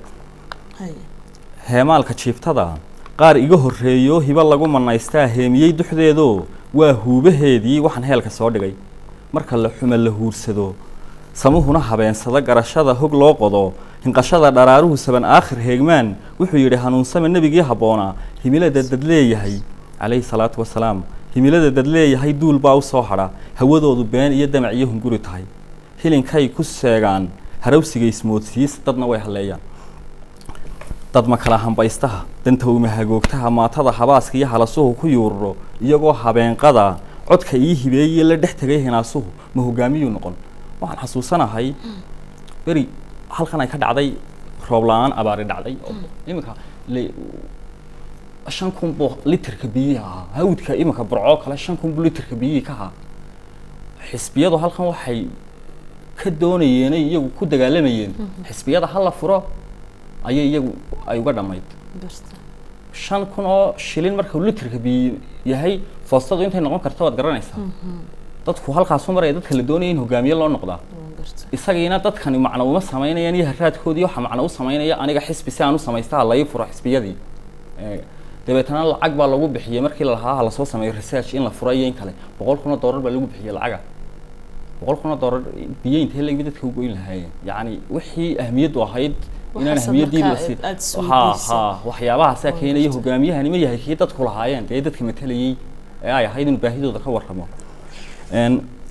Heemaalka jiiftada qaar iga horreeyo hibo lagu manaystaa heemiyey duxdeedo, waa huubaheedii waxaan heelka soo dhigay. Marka la xuma la huursado, samuhuna habeensado, garashada hog loo qodo, hinqashada dharaaruhu saban aakhir heegmaan. Wuxuu yidhi hanuunsame nebigii habboonaa, himilada dad leeyahay calayhi salaatu wasalaam, himilada dad leeyahay duul baa u soo hadha, hawadoodu been iyo damac iyo hunguri tahay, hilinkay ku seegaan harawsiga ismoodsiis, dadna way halleeyaan. Dad ma kala hambaystaha dantowma hagoogtaha, maatada habaaska iyo halasuhu ku yuururo, iyagoo habeenqada codka ii hibeeye la dhex tegay hinaasuhu, ma hogaamiyuu noqon? Waxaan xasuusanahay beri halkan ay ka dhacday roob la-aan, abaari dhacday. Iminka 5000 buu litirka biyihii ahaa hawdka, iminka Burcoo kale 5000 buu litirka biyihii ka ahaa. Xisbiyadu halkan waxay ka doonayeenay iyagu ku dagaalamayeen xisbiyada ha la furo ayay iyagu ay uga dhammayd. 5000 oo shilin marka litirka biyi yahay, foostadu intay noqon karta waad garanaysaa. Dadku halkaasu maraya, dadka la doonaya in hogaamiye loo noqdaa isagiina dadkani macno uma samaynayaan iyo haraadkoodii, waxa macno u samaynaya aniga xisbi si aan u samaysta ha lai furo xisbiyadii. Dabeetana lacag baa lagu bixiyey markii lalahaa ha lasoo sameeyo research in la furo iyo in kale, $100,000 baa lagu bixiyey. Lacaga $100,000 biyo intee lagbi dadka u goyn lahaayeen? Yacni wixii ahmiyaddu ahayd inaan ahmiyaddii lasi ha ha waxyaabahaasaa keenaya. Hogaamiyahani ma yahay kii dadku lahaayeen dee dadka matalayey ee ay ahayd inuu baahidooda ka warramo?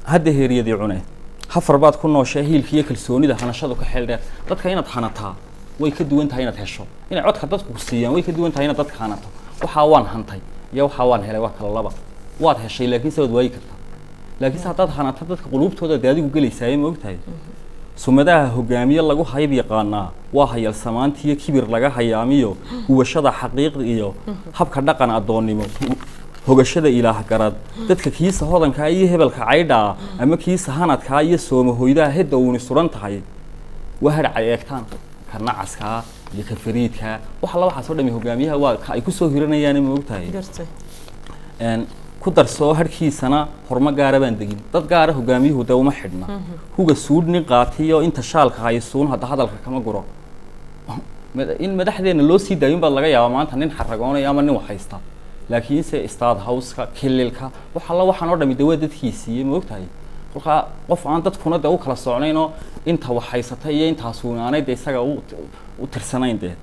Hadda heeriyadii cune hafar baad ku nooshay, hiilka iyo kalsoonida hanashadu ka xeel dheer. Dadka inaad hanataa way ka duwan tahay inaad hesho. Inay codka dadku ku siiyaan way ka duwan tahay inaad dadka hanato. Waxaa waan hantay iyo waxaa waan helay waa kala laba. Waad heshay laakiin se waad waayi kartaa, laakiinse haddaad hanato dadka quluubtooda dee adigu gelaysaaye, ma ogtahay? Sumadaha hogaamiye lagu hayb yaqaanaa waa hayalsamaantiiyo kibir laga hayaamiyo, huwashada xaqiiqda iyo habka dhaqan addoonnimo, hogashada ilaah garad. Dadka kiisa hodankaa iyo hebelka caydhaa ama kiisa hanadkaa iyo soomahoydaha hedda uuni suran tahay waa hadhacay eegtaan, ka nacaskaa iyo ka fariidkaa, wax alla waxaasoo dhami hogaamiyaha waa ka ay kusoo hiranayaan, ma ogtahay? Ku darsoo harkiisana horma gaara baan degin, dad gaara hogaamiyuhu dee uma xidhna. Huga suudhni qaatiyo inta shaalka haysuun hadda hadalka kama guro. In madaxdeena loo sii daayo baa laga yaabaa maanta nin xaragoonaya ama nin wax haysta, laakiinse state house-ka, kililka, wax alla waxaan oo dhami dee waa dadkiisiiye, ma ogtahay? Kolkaa qof aan dadkuna dee u kala socnaynoo inta wax haysata iyo intaasuun aanay dee isaga u tirsanayn dee.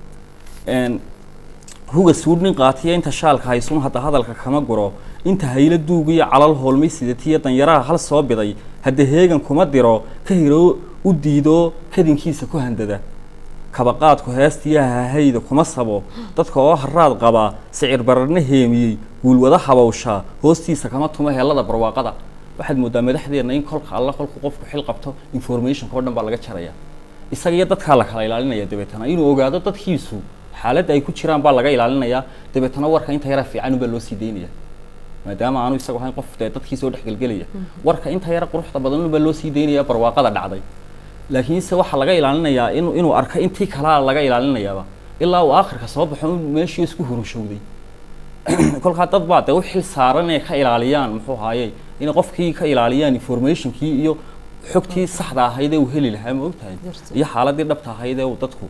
Huga suudh nin qaatiya inta shaalka haysuun hadda hadalka kama guro, inta haylo duug iyo calal hoolmay sidatiya danyaraha hal soo biday hadda heegan kuma diro, ka hiro u diido kadinkiisa ku handada, kabaqaadku heestiya hahayda kuma sabo, dadka oo haraad qaba sicir bararna heemiyey guulwada habawsha hoostiisa kama tumo heellada barwaaqada. Waxaad moodaa madaxdeena in kolka alla kolku qofku xil qabto informationka oo dhan baa laga jaraya, isaga iyo dadkaa la kala ilaalinaya. Dabeetana inuu ogaado dadkiisu xaaladda ay ku jiraan baa laga ilaalinayaa. Dabeetana warka inta yara fiican unbaa loo sii daynaya, maadaama aanu isagu ahayn qof dee dadkii soo dhexgelgelaya. Warka inta yara quruxda badan unbaa loo sii daynaya, barwaaqada dhacday, laakiinse waxaa laga ilaalinayaa inuu arko intii kalaa laga ilaalinayaaba ilaa uu aakhirka soo baxo in meeshii isku hurushowday. Kolkaa dad baa dee u xil saaran inay ka ilaaliyaan, muxuu ahaayey, inay qofkii ka ilaaliyaan informationkii iyo xogtii saxda ahayd ee uu heli lahaa, ma ogtahay? Gartay. Iyo xaaladii dhabta ahayd ee uu dadku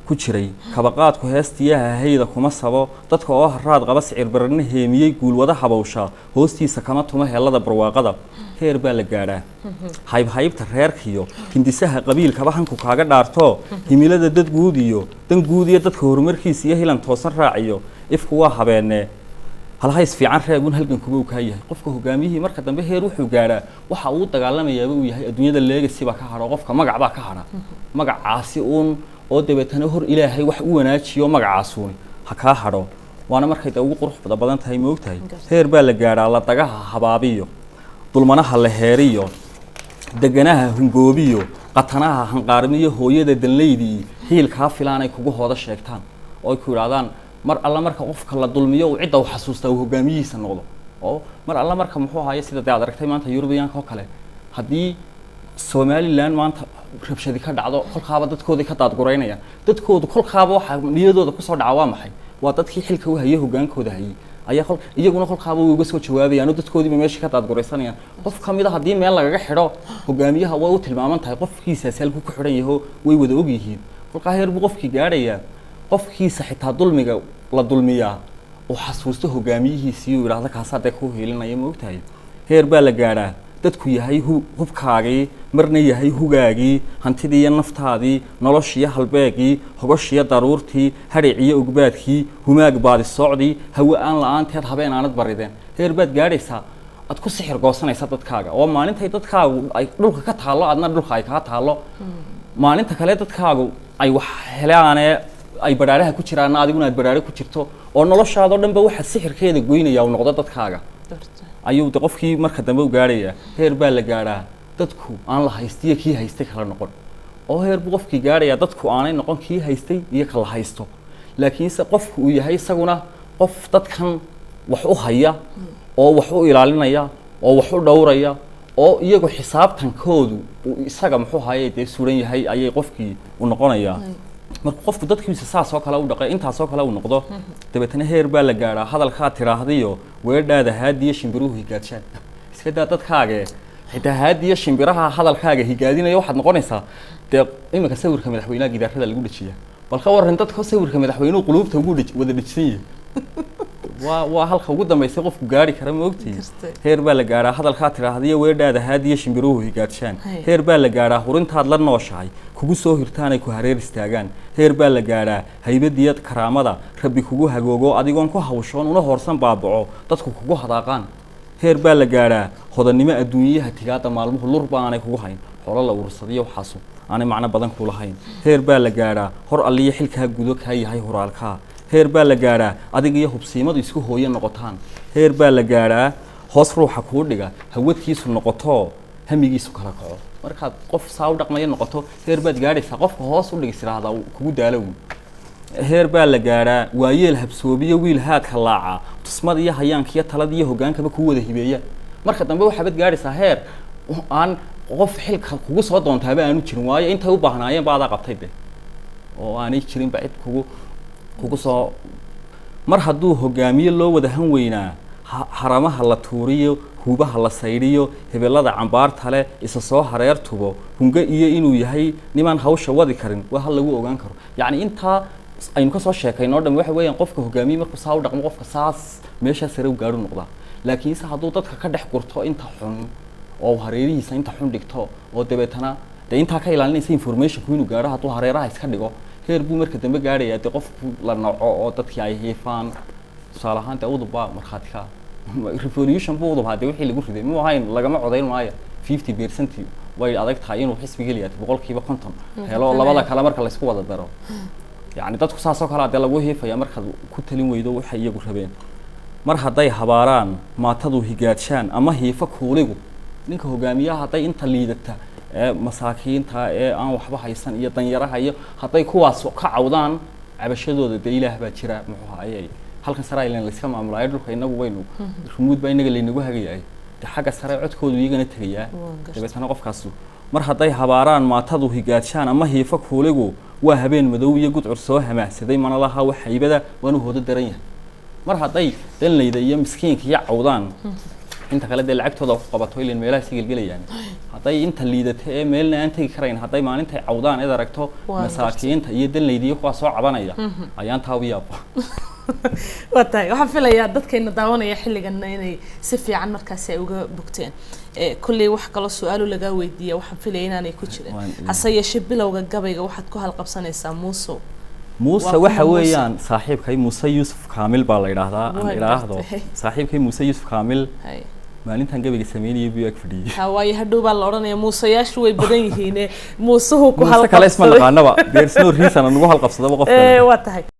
ku jiray. Kabaqaadku heestiyaha hayda kuma sabo, dadka oo haraad qaba sicir bararna heemiyey guulwada habawsha hoostiisa kama tumo heellada barwaaqada. Heer baa la gaadhaa haybhaybta reerkiyo hindisaha qabiilkaba hanku kaaga dhaarto, himilada dad guud iyo dan guud iyo dadka horumarkiisa iyo hilan toosan raaciyo. Ifku waa habeene halhays fiican reegun halgankuba uu kaa yahay. Qofka hogaamiyihii marka dambe heer wuxuu gaadhaa waxa uu dagaalamayaaba uu yahay adduunyada legacy baa ka hadho, qofka magac baa ka hadha, magacaasi uun oo dabeetana hor Ilaahay wax u wanaajiyo, magacaasuuni ha kaa hadho, waana markay dee ugu qurux badan tahay, ma ogtahay? Gartay. Heer baa la gaadhaa la dagaha habaabiyo, dulmanaha la heeriyo, deganaha hungoobiyo, qatanaha hanqaarmiyo, hooyada danleydii hiilkaa filaanay kugu hooda sheegtaan oo ay ku yidhaahdaan. Mar alla marka qofka la dulmiyo uu cidda uu xasuustaa uu hogaamiyihiisa noqdo, oo mar alla marka muxuu ahaye, sida dee aad aragtay maanta Yurubiyaanka oo kale, haddii Somaliland maanta rabshadi ka dhacdo, kolkaaba dadkoodii ka daadguraynayaan. Dadkoodu kolkaaba waxaa niyadooda kusoo dhaca waa maxay? Waa dadkii xilka u hayay, hogaankooda hayay ayaa kol iyaguna kolkaaba way uga soo jawaabayaan oo dadkoodiiba meesha ka daadguraysanayaan. Qof ka mid a haddii meel lagaga xidho hogaamiyaha, way u tilmaaman tahay qofkiisaasi halkuu ku xidhan yaho, way wada og yihiin. Kolkaa heer buu qofkii gaadhayaa qofkiisa xitaa dulmiga la dulmiyaa uu xasuusto hogaamiyihiisii, uu yidhaahdo kaasaa dee kuu hiilinaya, ma ogtahay? Heer baa la gaadhaa dadku yahay hubkaagii, marna yahay hugaagii, hantidii iyo naftaadii, noloshiiyo halbeegii, hogoshiyo daruurtii, hadhiciyo ogbaadkii, humaag baadi soocdii, hawe aan la-aanteed habeen aanad barideen. Heer baad gaadhaysaa aad ku sixir goosanaysa dadkaaga, oo maalintay dadkaagu ay dhulka ka taallo adna dhulka ay kaa taallo, maalinta kale dadkaagu ay wax helaanee ay badhaadhaha ku jiraanna adiguna aad badhaadhe ku jirto, oo noloshaadoo dhanba waxa sixirkeeda goynaya uu noqdo dadkaaga. Gartay. Ayuu de qofkii marka dambe u gaadhayaa. Heer baa la gaadhaa dadku aan la haystiyo kii haystay kala noqon, oo heer buu qofkii gaadhayaa dadku aanay noqon kii haystay iyo kala haysto, laakiinse qofku uu yahay isaguna qof dadkan wax u haya oo wax u ilaalinaya oo wax u dhowraya, oo iyagu xisaabtankoodu uu isaga muxuu haye dee suran yahay ayay qofkii u noqonayaa. Marka qofku dadkiisa saas oo kale u dhaqay, intaas oo kale uu noqdo, dabeetana heer baa la gaadhaa hadalkaa tiraahdiyo weedhaada haadiyo shimbiruhu higaadshaan. Iska daa dadkaage, xitaa haadiyo shimbiraha hadalkaaga higaadinaya. Waxaad noqonaysaa dee iminka sawirka madaxweynaha gidaarada lagu dhejiya. Bal ka warran dadka sawirka madaxweynuhu quluubta ugu wada dhejisan yahay? Waa halka ugu dambaysa qofku gaari kara, ma ogtihi? Gartay. Heer baa la gaadhaa hadalkaa tiraahdiyo weedhaada haadiyo shimbiruhu higaadshaan. Hay. Heer baa la gaadhaa hurintaad la nooshahay kugu soo hirtaanay ku hareer istaagaan. Heer baa la gaadhaa haybadiyo karaamada Rabbi kugu hagoogo, adigoon ku hawshoon una hoorsan baabaco dadku kugu hadaaqaan. Heer baa la gaadhaa hodannimo adduunyaha tigaada maalmuhu lurba aanay kugu hayn, xoolo la urursadiyo waxaasu aanay macno badan ku lahayn. Heer baa la gaadhaa hor alliyo xilkaa gudo kaa yahay horaalkaa. Heer baa la gaadhaa adiga iyo hubsiimadu isku hooyo noqotaan. Heer baa la gaadhaa hoos ruuxa kuu dhiga hawadkiisu noqoto, hamigiisu kala kaco. Markaad qof saa u dhaqmaya noqoto, heer baad gaadhaysaa qofka hoos u dhigis idhaahdaa uu kugu daalow. Heer baa la gaadhaa waayeel habsoobiyo wiil haadka laaca tusmada iyo hayaanka iyo talada iyo hogaankaba kuu wada hibeeya. Marka dambe waxaabad gaadhaysaa heer aan qof xilka kugu soo doontaaba aanu jirin, waayo intay u baahnaayeen ba adaa qabtay de, oo aanay jirinba cid kugu soo. Mar hadduu hogaamiye loo wada han weynaa haramaha la tuuriyo Huubaha la saydhiyo, hebelada cambaarta leh isa soo hareer tubo, hunge iyo inuu yahay nimaan hawsha wadi karin waa hal lagu ogaan karo. Yacni intaa aynu kasoo sheekaynoo dhan waxa weeyaan qofka hogaamiye markuu saa u dhaqmo, qofka saas meeshaa sare u gaadhu noqdaa. Laakiinse hadduu dadka ka dhex gurto inta xun oo hareerihiisa inta xun dhigto, oo dabeetana dee intaa ka ilaalinaysa informationku inuu gaadho, hadduu hareeraha iska dhigo, heer buu marka dambe gaadhayaa dee qofku la naco oo dadkii ay hiifaan. Tusaale ahaan, dee Udub baa markhaati ka, revolution buu Udub ahaa. Dee wixii lagu riday muu ahayn lagama codayn maayo 50%. Way adag tahay inuu xisbi geliyaa 50% helo labada kale marka laysku wada daro. Yacni dadku saas oo kale dee lagu hiifaya markaad ku talin weydo waxay iyagu rabeen. Mar hadday habaaraan, maatadu higaadshaan ama hiifo kuuligu, ninka hogaamiyaha hadday inta liidata ee masaakiinta ee aan waxba haysan iyo danyaraha iyo hadday kuwaas ka cawdaan cabashadooda, dee Ilaah baa jira. Muxuu ahayey, halkan sare ilan layska maamulaayo dhulka, inagu waynu rumuud baa inaga laynagu hagayaay, dee xagga sare codkoodu iyagana tegayaa. Dabeetana qofkaasu mar hadday habaaraan, maatadu higaadshaan ama hiifo kuuligu, waa habeen madow iyo gudcur soo hamaahsaday, mana laha wax haybada, waanu hoodo daran yahay. Mar hadday danleyda iyo miskiinka iyo cawdaan, inta kale dee lacagtooda ku qabato ilan meelaha si gelgelayaan, hadday inta liidata ee meelna aan tegi karayn hadday maalintay cawdaan eed aragto masaakiinta iyo danleyda iyo kuwaa soo cabanaya, ayaan taa u yaaba. Waa tahay, waxaan filayaa dadkayna daawanaya xilliganna inay si fiican markaasi ay uga bogteen. Kolley wax kaloo su-aalo lagaa weydiiya waxaan filaya inaanay ku jirin, hase yeeshee bilowga gabayga waxaad ku halqabsanaysaa Muusow. Muuse waxa weeyaan saaxiibkay Muuse Yuusuf Kaamil baa la yidhaahdaa, aan idhaahdo saaxiibkay Muuse Yuusuf Kaamil maalintan gabayga sameynayay buu ag fadhiyey. Ha, waayo hadhow baa la odhanaya muusayaashu way badan yihiine, muusuhu ku halqabsaday. Kale isma naqaanaba, there's no reason aan ugu halqabsadaba qof kale. Waa tahay.